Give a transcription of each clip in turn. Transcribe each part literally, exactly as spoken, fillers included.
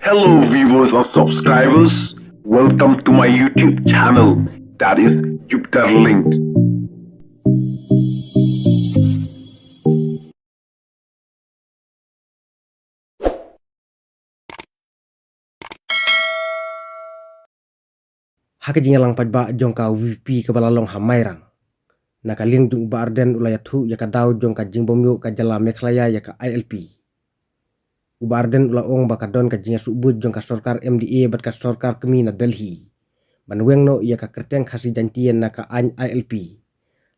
Hello, viewers and subscribers. Welcome to my YouTube channel, that is Jupiter Linked. Ha ka jingïalang paidbah jong ka VPP kaba la long ha Mairang, na ka liang jong u Bah Ardent u la ïathuh ïa ka daw jong ka jingbymïoh ka jylla Meghalaya ïa ka ILP. U Bah Ardent u la ong ba ka don ka jingïasuhbud jong ka sorkar MDA bad ka sorkar kmie na Delhi ban weng noh ïa ka kyrteng Khasi Jaintia na ka aiñ ILP,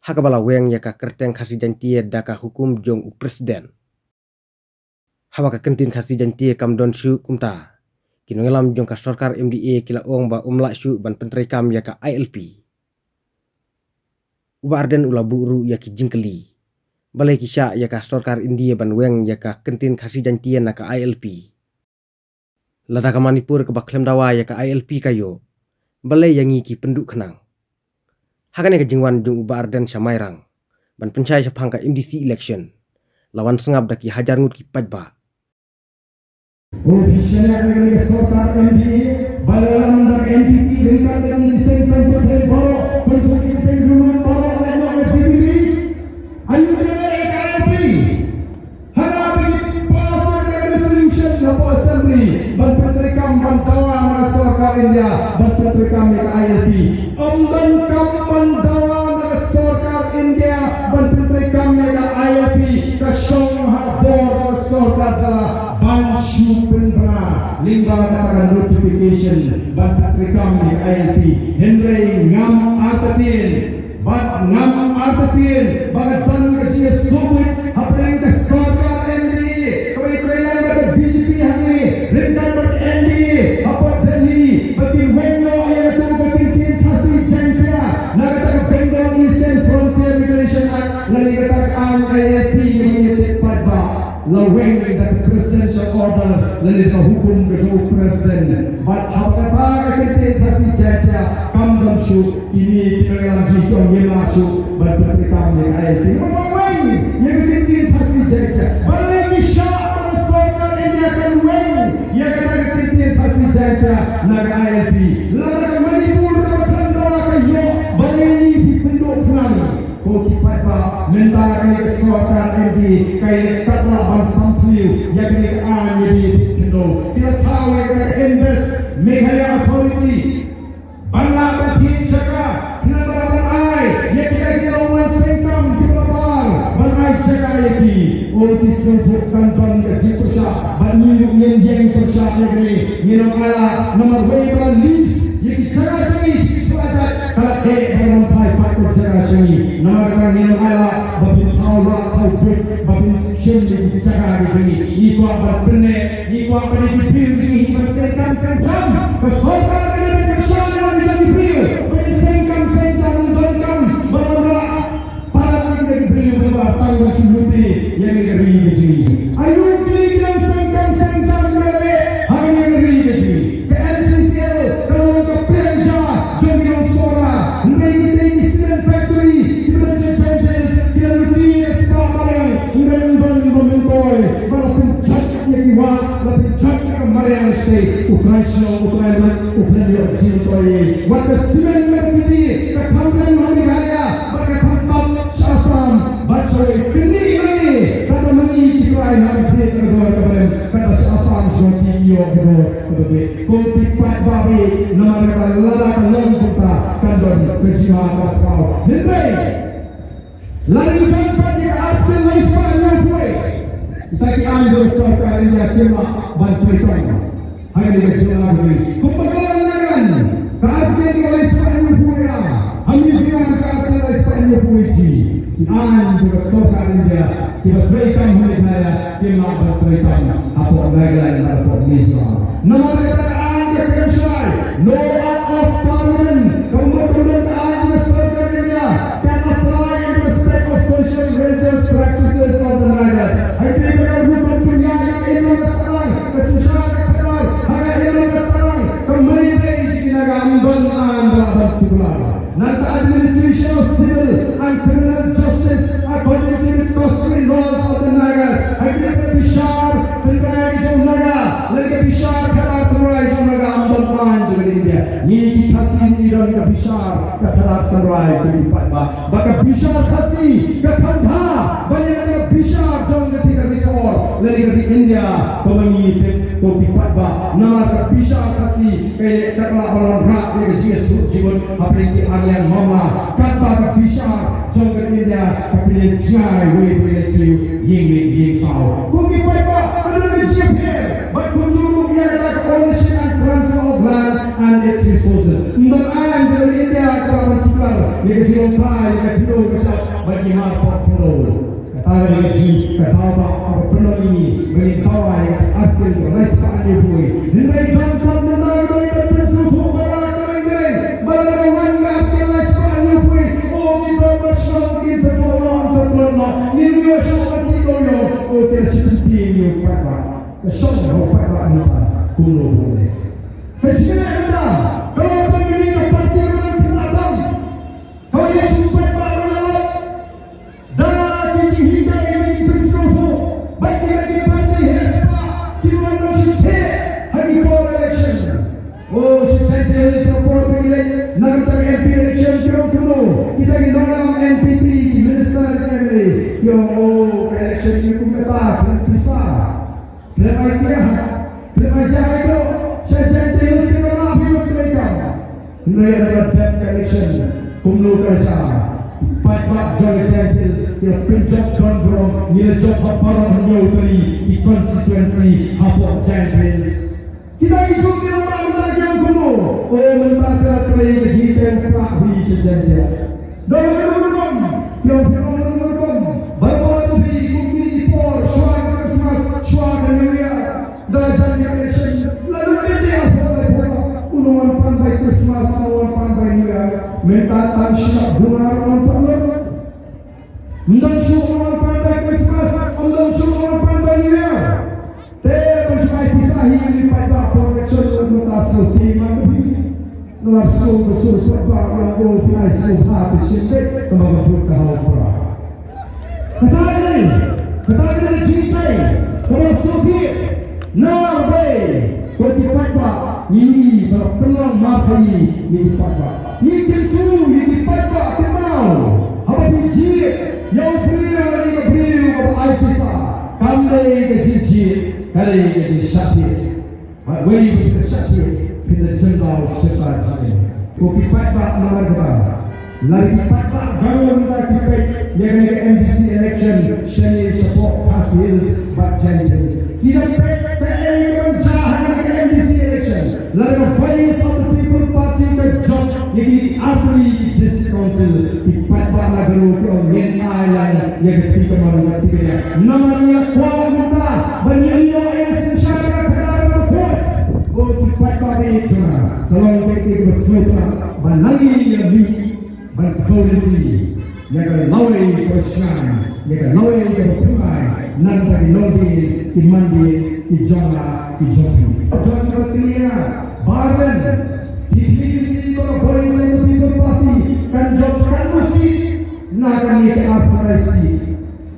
ha kaba la weng ïa ka kyrteng Khasi Jaintia da ka hukum jong u President. Haba ka kyntien Khasi Jaintia kam don shuh, kumta ki nongïalam jong ka sorkar MDA ki la ong ba ym lah shuh ban pyntreikam ïa ka ILP. U Bah Ardent u la buh ruh ïa ki jingkylli, balei ki shah ïa ka sorkar India ban weng ïa ka kyntien Khasi Jaintia na ka ILP, lada ka Manipur kaba khlem dawa ïa ka ILP ka ïoh, balei ïa ngi ki pynduh khnang? Ha kane ka jingwan jong u Bah Ardent sha Mairang ban pynshai shaphang ka MDC election, la wan sngap da ki hajar ngut ki paidbah. Official ïa ka sorkar MDA, ba la lam da NPP ryngkat da ki seng seng pyrthei baroh, pyrthei seng dulu baroh, la ïoh ka VPP. Ayu ka ILP. Hana ba ki pass ïa ka resolution hapoh assembly ban pyntreikam, ban dawa na ka sorkar India ban pyntreikam ïa ka ILP. Ym donkam ban dawa na ka sorkar India ban pyntreikam ïa ka ILP. Ka shong ha ka bor ka sorkar jylla ban shu pynbna lyngba kata ka notification ban pyntreikam ïa ka ILP. Hynrei ngam artatien, bad ngam artatien ba ka don ka jingïasuhbud hapdeng ka sorkar MDA kaba ïatrei lang bad ka BJP hangne ryngkat bad ka NDA hapoh Delhi, ba kin weng noh ïa kata ka kyntien Khasi Jaintia na kata ka Bengal Eastern Frontier Regulation Act lane kata ka aiñ ILP kaba ngi tip paidbah. La weng da ka presidential order lane da ka hukum ka jong u president. Bad haba kata ka kyntien Khasi Jaintia kam don shuh, kine ki nongïalam jong ngi ki ong ngim lah shuh ban pyntreikam ïa ka ILP. Namar ba weng ïa ka kyntien Khasi Jaintia. Balei ki shah ba ka sorkar India kan weng ïa kata ka kyntien Khasi Jaintia na ka ILP? Lada ka Manipur kaba khlem dawa ka ïoh, balei ngi ki pynduh khnang? Ko ki paidbah, mynta kane ka sorkar MDA ka ïaleh katba ban samthliew ïa kane ka aiñ ïa ki khyndew. Ki la thaw ïa ka Invest Meghalaya Authority ban lah ban thied jaka, khnang ba lah ban ai ïa kita ki nongwan seng kam kiba la par ban ai jaka ïa ki. O ki sngewthuh, kan don ka jingpyrshah bad ngi ruh ngin ïeng pyrshah ïa kane. Ngin ym ailad namar wei ba la lease ïa ki jaka jong ngi sha ki khynnah jait, ka la eh ba la wan phai pat ka jaka sha ngi. Namar kata ngin ym ailad ba phin thaw lah thaw buit ba phin shim ïa ki jaka ki jong ngi. Ngi kwah ban pynneh, ngi kwah ba ïa ki briew jong ngi ban seng kam seng jam. Ka sorkar ka dei ban pyrshah ïa la ki jong ki briew ba kin seng kam seng jam, donkam ba wan rah palat ïa ki briew ba tang ban shu lute ïa ka ri ka jong ngi. Ayu kine ki nong seng kam seng jam ba leh ha kane ka ri ka jong ngi. Ka MCCL ka long ka pliang ja jong ki nong Sohra. Hynrei kitei ki cement factory kiba don jong Jaintia Hills ki la lute ïa ka spah mariang, hynrei ym don ba myntoi ba la pynjot ïa ki wah, la pynjot ïa ka mariang shatei. U trai shnong, u trai mat, u trai ïoh jingmyntoi. Wat ka cement ka kiti ka kham rem ha Meghalaya bad ka kham tap sha Assam bad shawei. Kane lane kata ma ngi ki trai ha ka thied ka dor ka rem, kata sha Assam sha Guwahati ïoh ka dor kaba biang. Ko ki paidbah, namar kata lada ka long kumta kan don ka jingma kaba khraw. Hynrei lada ngi don pat ïa ka Article lai spah hynñiewphew, kita ki aiñ jong ka sorkar India kim lah ban treikam ha kane ka jylla ka jong ngi. Kumba ka long na Nagaland, ka Article lai spah hynñiewphew A, ha Mizoram ka Article lai spah hynñiewphew A G. Ki aiñ jong ka sorkar India kiba treikam ha Meghalaya kim lah ban treikam hapoh Nagaland bad hapoh Mizoram. Namar kata ka aiñ ka kren shai, no Act of Parliament, ka mut ka mut ka aiñ ka sorkar India can apply in respect of social religious practices of the Nagas. Hynrei ba ka rukom pynïaid ka imlang ka sahlang, ka synshar ka khadar ha ka imlang ka sahlang, ka mane dei jong ki Naga, ym don aiñ ba lah ban tuklar. Nangta administration of civil and criminal justice according to the customary laws of the Nagas. Hynrei ka bishar tynrai jong Naga lane ka bishar khadar Ngi ki Khasi ngi don ka bishar ka tharat tynrai, ko ki paidbah, ba ka bishar Khasi ka kham bha ban ïa ka bishar jong ka thikna ri Khasi lane ka ri India. Kumba ngi tip, ko ki paidbah, namar ka bishar Khasi ka ïaleh katba ban wanrah ïa ka jingsuk jingmut hapdeng ki arliang mamla, katba ka bishar jong ka India ka pynïaid jngai wei pynïaid kiew, ïing mih ïing saw. Ko ki paidbah, ka don ka jingpher bad kumjuh ruh ïa kata ka ownership and transfer of land and its resources. Ym don aiñ jong ka India kaba lah ban tuklar ïa ka jinglong kai, ïa ka khyndew ka shyiap bad ki mar pop khyndew. Kata ka dei ka jing, ka daw ba, kaba pynlong ïa ngi ba ngin dawa ïa ka Article lai spah hynñiewphew wei. Hynrei don pat mynta ruh ka pynsngewthuh ba la ka leng leng, ba la ka wan ka Article lai spah hynñiewphew wei. O, ki don ba shnong kin sa tuh noh, sa tuh noh. Ngin ïoh shuh ba ki don ïoh. O, ki la shim ïa u paidbah. Ka shong ha u paidbah mynta kumno ba u leh. Ka jingeh mynta ka long ba ïa ka party ba nang kynmaw tam. Ka wan ïa u paidbah ba la lok da ki jinghikai, ki jingpynsngewthuh bad ki la ki party heh spah ki wan ban shim theh ha ki por election. O, sha Jaintia Hills ka por ba ki leit na kata ka M P election ki ong kumno kita ki nongïalam N P P, ki minister, ki M L A, ki ong, o, ka election ki kum kata, ki pisa. Khlem ai kiad, khlem ai ja ai doh, sha Jaintia Hills te ka map hi lut kloi kam. Hynrei haba la dep ka election, kumno ka la jia? Paidbah jong ka Jaintia Hills ki la pynjop don burom, ngi la jop ha baroh hynñiew tylli ki constituency hapoh Jaintia Hills. Kita ki jong ki la map mynta ki ong kumno? O, mynta ka la trei ka jingtei u Prah hi sha Jaintia. Don ka rukom, ki ong phi ong ka rukom. Baroh baroh phi kum kine ki por shuwa ka Christmas, shuwa ka New Year. Da jan ïa election la lut beit ïa phi, phi, phi. U nongwan pan bai Christmas, u nongwan pan bai New Year. Mynta tang shi lak bnga u nongwan pan lut. Ym don shuh u nongwan pan bai Christmas, ym don shuh u nongwan pan bai New Year. Te ban shu ai pisa hi ïa ki paidbah por election, mynta sngewthuh ma ka phi. Nga la sngewthuh ba shu paidbah ïa u phi ai sngewbha te shim beit, kaba nga bud ka ha u Prah. Kata ka dei, kata ka dei ka jingtei kaba sngewthuh. Namar ba ko ki paidbah, ngi i ba la pynlong markhaiñ ïa ki paidbah. Ngi kyntu ïa ki paidbah, kynmaw, haba phi jied ïa u briew lane ka briew kaba ai pisa, kam dei ka jingjied, ka dei ka jingshah thied. Bad wei pat ka shah thied, phin da jyndaw shirta jingim. Ko ki paidbah, namar kata, lada ki paidbah Garo mynta ki peit ïa kane ka M D C election shane shapoh Khasi Hills bad Jaintia Hills, ki da peit kaei kaban jia ha kane ka M D C election. Lada ka Voice of the People Party ka jop ïa kine ki artylli ki District Council, ki paidbah na Garo ki ong ngin ai lang ïa ka ti kamon ka ti kadiang. Namar ngi la kwah mynta ba ngi ïoh ïa ka synshar ka khadar bakhuid. Ko ki paidbah, ka ïeit jong nga, ka long kaei kaei kaba sngewtynnat ba nangne ngi ïa mih ban kdew lynti ïa ka lawei kaba shngaiñ, ïa ka lawei kaba thymmai na ka bynta ki longdien ki mandien ki jong nga ki jong phi. Don kaba clear, Bah Ardent, phi khmih lynti ba ka Voice of the People Party kan jop katno seat na kane ka arphew lai seat?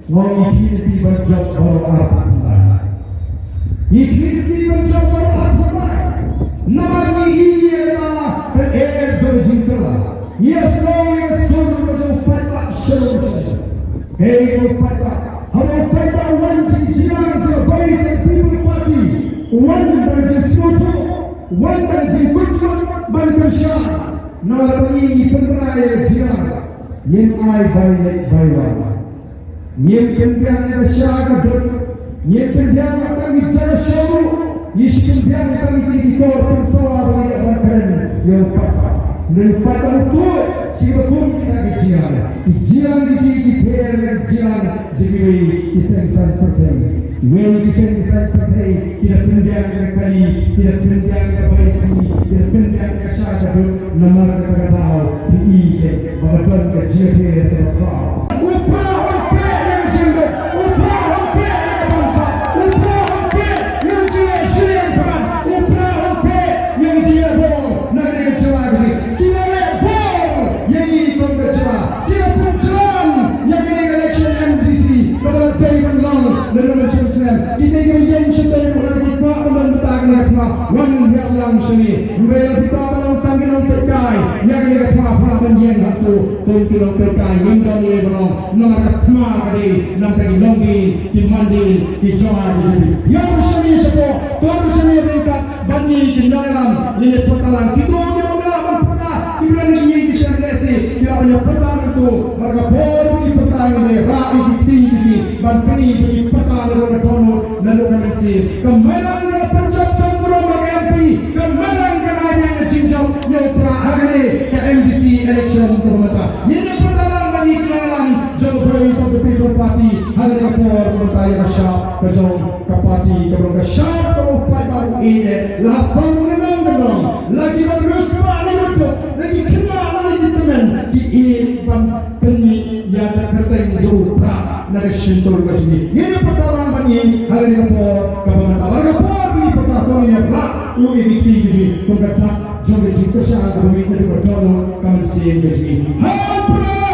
Nga ong ngi khmih lynti ban jop baroh arphew lai. Ngi khmih lynti ban jop baroh arphew lai. Namar ngi i ïa ka lyer jong ka jingkylla. Ngi ïa sngew ïa ka sur ka jong u paidbah shalor shalor. Hei ko paidbah, haba u paidbah u wan sha ka jingïalang jong ka Voice of the People Party, u wan da ka jingsngewthuh, u wan da ka jingkyrkhu ban pyrshah. Namar ngi, ngi pynbna ïa ka jingïalang. Ngim ai bai leit bai wan. Ngim pynbiang ïa ka sha ka dud. Ngim pynbiang ïa tang ki jaka shong ruh. Ngi shu pynbiang tang ïa ki kor pynsawa ba ngi dei ban kren ïa u paidbah. Hynrei u paidbah u tuid sha kiba kum kita ki jingïalang. Ki jingïalang ki jing ki pher na ki jingïalang jong kiwei ki seng saiñ pyrthei. Kiwei ki seng ki saiñ pyrthei ki da pynbiang ïa ka kali, ki da pynbiang ïa ka baisi, ki da pynbiang ïa ka sha ka dud. Namar kata ka daw phi i te ba ka don ka jingïapher kaba khraw. U Prah un peit ïa ka jingduk, u Prah un peit ïa ka bamsap, u Prah un peit ïa ka jingïasyriem khmat, u Prah un peit ïa ka jingïabor na kane ka jylla ka jong ngi. Ki la leh bor ïa ngi kum ka jylla, ki la pynjlan ïa kane ka election M D C kaba la dei ban long naduh mynshem snem. Ki dei kiba ïeng shatei ruh lada ki kwah ban don bynta kane ka Wan hiar lang shane, hynrei la phi kwah ban long tang ki nongpeitkai ïa kane ka thma, phah ban ïeng hangto kum ki nongpeitkai. Ngim don ei ei ban long, namar ka thma ka dei na ka bynta ki longdien, ki mandien, ki jong ar ki jong phi. Hiar shane shapoh, tur shane ryngkat bad ngi ki nongïalam. Ngin ïa pyrta lang, kito kiba ym lah ban pyrta, kiba don ha ki ïing ki sem lehse ki lah ban ïa pyrta hangto. Mar ka por ba ki pyrta ngin ïa rah ïa ki kti ki jong ngi ban pyni ba ki pyrta naduh ka dohnud, naduh ka mynsiem. Ka Mairang ka la pynjop kam burom ha ka M P, ka Mairang ka la ïa ka jingjop ïa u Prah ha kane ka M D C election kaba mynta. Ngin ïa pyrta lang bad ngi ki nongïalam jong ka Voice of the People Party ha kane ka por kaba mynta ïa ka shap ka jong ka party, kaba long ka shap kaba u paidbah u ïeit eh. La song lynnong lynnong, la kiba riewspah ne kiba duk, la ki khynnah ne ki tymmen, ki ïeit ban pynmih ïa ka kyrteng jong u Prah na ka shyntur ka jong ngi. Ngin ïa pyrta lang bad ngi ha kane ka por kaba mynta. Bad ka por ba ngi pyrta to ngin ïa rah ruh ïa ki kti ki jong ngi kum ka dak jong ka jingkyrshan kaba mih naduh ka dohnud ka mynsiem ka jong ngi. Ha u Prah!